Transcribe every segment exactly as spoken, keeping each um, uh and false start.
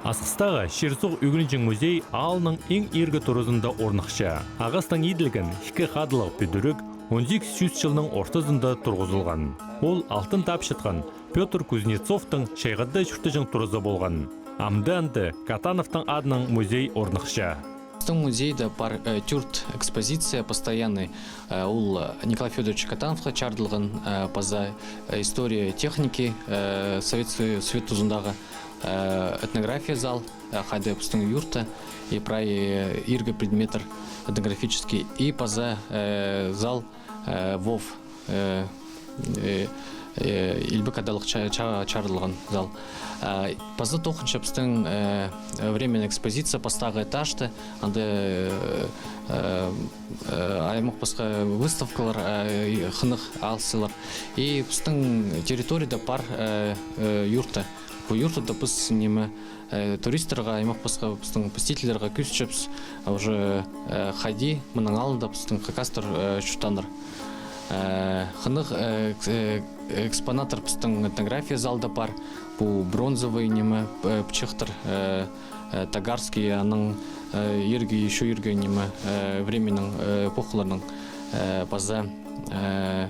Асхыстағы чир-суғ ӱгренҷең музей аалның иң иргі туразында орныхча. Ағастаң иділген ікі хадылығ пӱдіріг он сигіс чӱс чылның ортазында турғызылған. Ол алтын тапчатхан Пётр Кузнецовтың чайғыда чуртаҷаң туразы полған. Амды анда Катановтың адынаң музей орныхча. Пістің музейде пар, э, тӧрт экспозиция постоянный. Э, ол, э, Николай Фёдорович Катановха чарыдылған, э, паза, э, история техники, э, Совет Сой-, Совет тузындағы, э, этнография зал, э, хайда пістің юртта, и прай, э, иргі предметтер этнографический, и паза, э, зал, э, ВОВ, э, э, э, Илбек Адалых ча-, ча-, чарыдылған зал. Э, паза тоғынча пістің, э, временная экспозиция пастағы этажта, анда, э, э, э, аймах пасха выставкалар, э, хынығ алысчалар. И пістің территорияда пар, э, э, юрта. Пу юртада піс ниме, э, туристтерге, аймах пасха пістің посетительлерге кӧзітчебіс, а уже, э, хайди мының алнында пістің хакастар, э, чуртааннар. Э, хынығ, э, экс-, э, экспонаттар пістің этнография залда пар. Пу бронзовый ниме, э, пічіктер, э, э, тагарский, аның, э, иргі, ещё иргі ниме, э, временнің, э, эпохаларның, э, паза, э,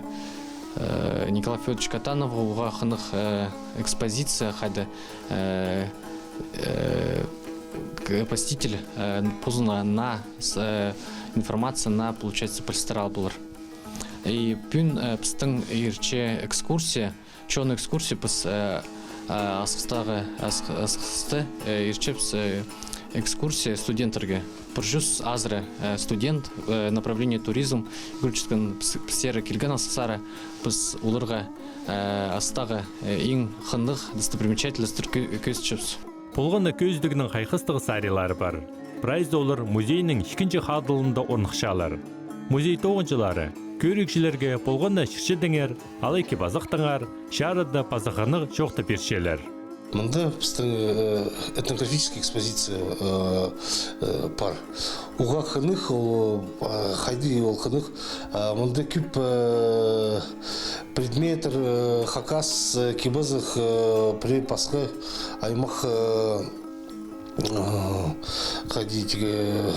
э, Николай Фёдорович Катанов, уғаа хынығ, э, экспозиция, хайда, э, э, к-, посетитель, э, позына наа, с-, э, информация наа, получается, пілістіре ал полар. И пӱӱн, э, пістің иртче экскурсия, чоон экскурсия піс, э, э, Асхыстағы, Асх-, Асхыста, э, иртчебіс, э, экскурсия студенттерге. Пір чӱс азыра, э, студент, э, направление туризм, ӱгретчеткен піс-, піссер килген Асхыстары, піс оларға, э, Асхыстағы, э, иң хынығ достопримечательностьтер кӧ-, кӧзітчебіс. Полған на кӧзідігнің хайхастығ сарилары пар. Прайзы олар музейнің ікінҷі хадылығында орныхчалар. Музей тоғынҷылары кӧрігҷілерге полған на чирчедеңер, алай кип-азахтаңар чарыда паза хынығ чоохтап пирчелер. Мында пістің, э, этнографический экспозиция, э, э, пар. Уғаа хынығ, ол, э, хайди ол хынығ, э, мында кӧп, э, предметтер, э, хакас, э, кип-азах, э, пірее пасха аймах, э, э, хайди тігі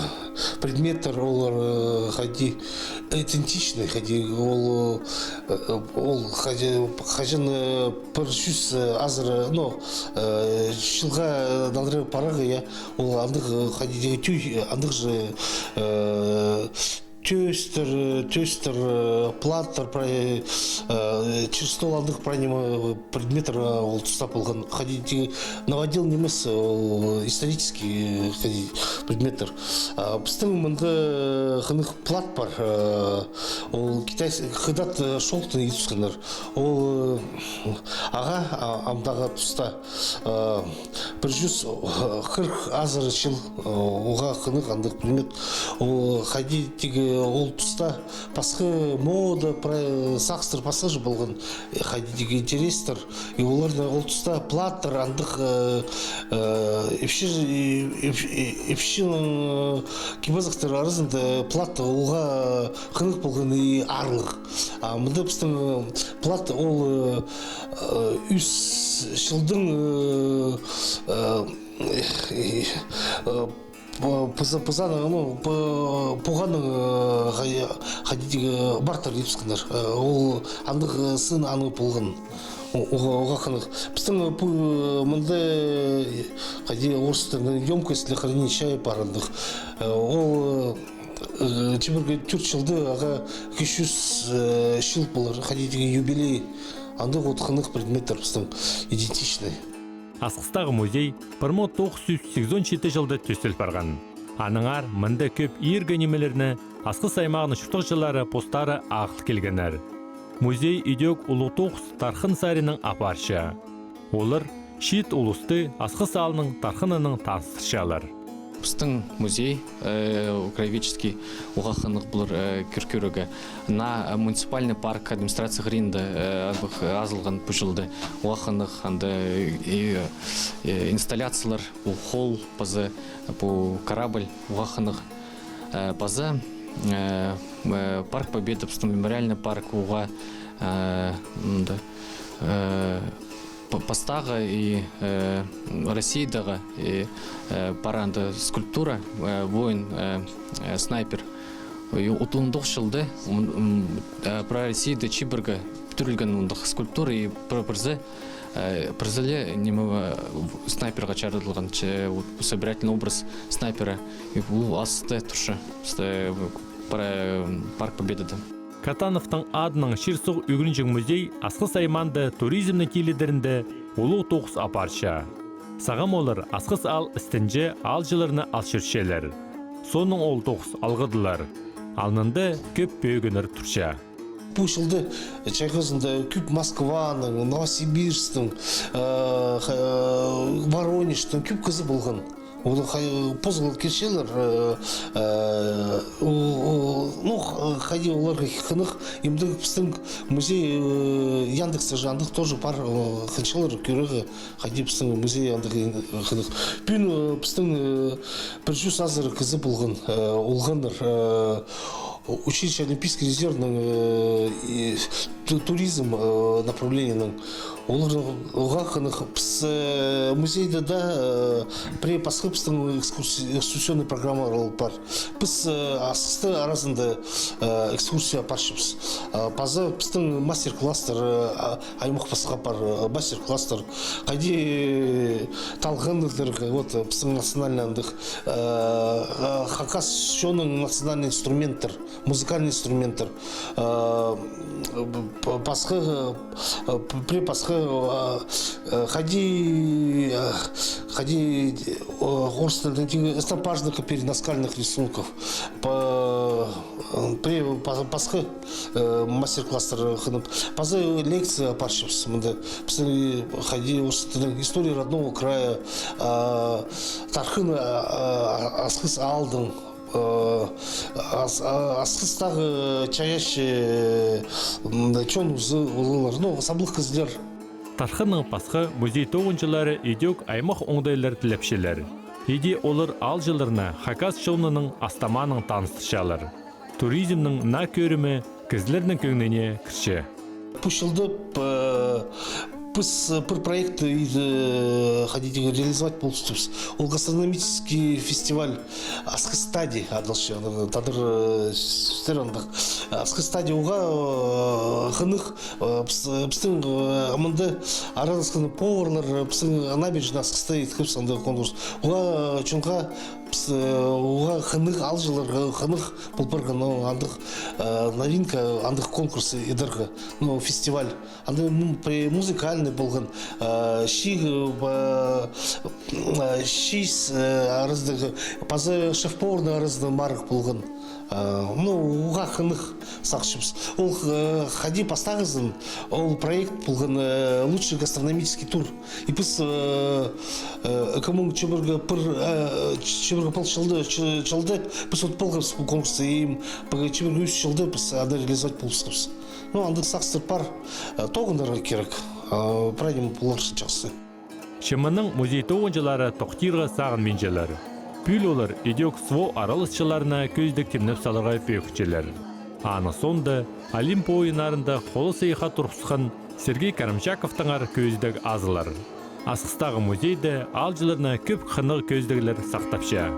предметтер, олар, э, хайди аутентичный, хайди ол, э, ол хайди, хаҷан, э, пір чӱс, э, азыра, э, ну, э, чылға, э, налар парарға, я, ол андағ, э, хайди тігі тӧӧй, андағ же, э, тӧстер, тӧстер, э, платтар, прай, э, чир-стол, андағ прай ниме, э, предметтер, э, ол туста полған. Хайди тігі новодел нимес, ол исторический, э, хайди предметтер. А пістің мында, э, хынығ платт пар, э, ол китайский, хыдат, э, шёлктаң ит тӱскеннер. Ол, э, ағаа, а, амдағы туста, э, пір чӱс, э, хырых азыра чыл, э, уғаа хынығ андағ предмет. Ол хайди тігі ол туста пасха мода, прай сағыстар пасха же полған, э, хайди тігі интерестер. И оларда ол туста платтар, андағ, э, э, ипчі, ипчі, ипчінің, э, кип-азахтар аразында платт уғаа хынығ полған и аарлығ. А мында пістің, э, платт ол, э, э, ӱс чылдың, э, э, э, э, пу-, пыза-, пызаның, ну, пу-, пуғаның, э, хай-, хайди тігі бартыр ит тӱскеннер. Э, ол андағ, э, сын аны полған. О-, уғаа, уғаа хынығ. Пістің, э, пу, э, мында, э, хайди орыстың ёмкость для хранения чая пар андағ. Э, ол, э, чибіргі тӧрт чылда ағаа ікі чӱс, э, чыл полар, хайди тігі юбилей. Андағ от хынығ предметтер пістің идентичный. Асхыстағы музей пір муң тоғыс чӱс сигізон читі чылда тӧстел парған. Аннаңар мында кӧп иргі нимелерні Асхыс аймағының чуртағҷылары постары ағыл килгеннер. Музей идӧк Улуғ тоғыс тархын саринаң апарча. Олар чиит улусты Асхыс аалның тархынанаң таныстырчалар. Пістің музей, э, краеведческий, уғаа хынығ полар, э, кӧр-, кӧрерге. Наа, э, муниципальный парк администрация хыринда, э, азылған пу чылда. Уғаа хынығ, анда, э, и, э, инсталляциялар, пу холл, паза пу корабль, уғаа хынығ. Э, паза, э, э, Парк Победы, пістің мемориальный парк, уғаа, э, мында, э, П-, пастағы и, э, Россиядағы и, э, пар анда скульптура, э, воин, э, э, снайпер. И отыс тоғыс чылда, м, м, э, прай Россияда чибіргі пӱдірілген мындағ скульптура и пір-, пірсі, э, пірсі ле ниме, э, снайперға чарыдылған, че вот собирательный образ снайпера. И ол аста турча, аста, э, пар-, Парк Победада. Катановтың адынаң чир-суғ ӱгренҷең музей Асхыс аймаанда туризмнің тилідерінде улуғ тоғыс апарча. Сағам олар Асхыс аал істінҷе аалҷыларны ал чӧрчелер. Соонаң ол тоғыс алғыдылар. Алнында кӧп пӧгіннер турча. Пу чылда чайғызында кӧп Москваның, Новосибирсктің, э, ха-, э, Воронежтің кӧп кізі полған. Олар хай-, позы килчелер, э, э, у-, у-, ну, х-, хайди оларға хынығ, и мында пістің музей, э, Яндексте же андағ тоже пар, э, хынчалар кӧрерге, хайди пістің музей андағ, э, хынығ. Пӱӱн, э, пістің, э, пір чӱс азыра кізі полған, э, олғаннар, э, училище Олимпийский резервнің, э, и ту-, туризм, э, направлениенің. Олар уғаа хынығ. Піс, э, музейде дее, э, пірее пасха пістің экскурси-, экскурсионный программалар пар. Піс, э, Асхыстың аразында, э, экскурсия апарчабыс. Э, паза пістің мастер-класстар, э, а-, аймах пасха пар, э, мастер-класстар. Хайди, э, талғаннар, вот, э, пістің национальный андағ, э, э, хакас чонның национальный инструменттер, музыкальный инструменттер, э, п-, пасха, э, п-, пірее пасха, э, э, хайди, э, хайди, э, орыс тілінең тигі, эстампажных и перенаскальных рисунков. Па-, э, пірее па-, пасха, э, мастер-класстар хынып. Паза лекция апарчабыс. Мында пістің хайди орыс тілінең история родного края, э, тархын, э, э, Асхыс аалдың, э, Ас-, а-, Асхыстағы чайаачы, м, чон узы, улуғлар, ну, саблығ кізілер. Тархыннаң пасха музей тоғынҷылары идӧк аймах оңдайлар тілепчелер. Иди олар аалҷыларны хакас чонының астамаанаң таныстырчалар. Туризмнің наа кӧрімі кізілернің кӧңніне кірче. Пу чылда, э, піс, э, пір проектті, э, хотите реализовать полыстыбыс. Ол гастрономический фестиваль «Асхыс тади» адалча, аны тадар, э, сӧстер андағ. «Асхыс тади» уғаа, э, хынығ, э, піс-, э, пістің, э, мында арадасхан поварлар, э, пістің набережный Асхыста иткебіс андағ конкурс. Уғаа чонға піс, э, уғаа хынығ, аалҷыларға хынығ пол парған, ну, андағ, э, новинка, андағ конкурс идерге, ну, фестиваль. Анда, ну, пре-, музыкальный полған, э, чиис, э, э, чиис, э, аразындағы, паза шеф-поварның аразында марығ полған. Э, ну, уғаа хынығ сағынчабыс. Ол, э, хайди пастағызын, ол проект полған, э, лучший гастрономический тур. И піс, э, э, ікі муң чибіргі пір, э, чибіргі пір чылда, чы-, чылда піс от полғабыс пу конкурсты, и пу чибіргі ӱс чылда піс аны реализовать полыбысхабыс. Ну, андағ сағыстар пар, э, тоғынарға кирек, э, прайзы полар чахсы. Чымынаң музей тоғынҷылары тохтирға сағынминчалар. Пӱӱл олар идӧк СВО араласчыларына кӧзідіг тимнеп саларға пӧгінчелер. Аның соонда Олимп ойыннарында холы сыйыхха турғысхан Сергей Карамчаковтаңар кӧзідіг азылар. Асхыстағы музейде аалҷыларны кӧп хынығ кӧзідіглер сахтапча.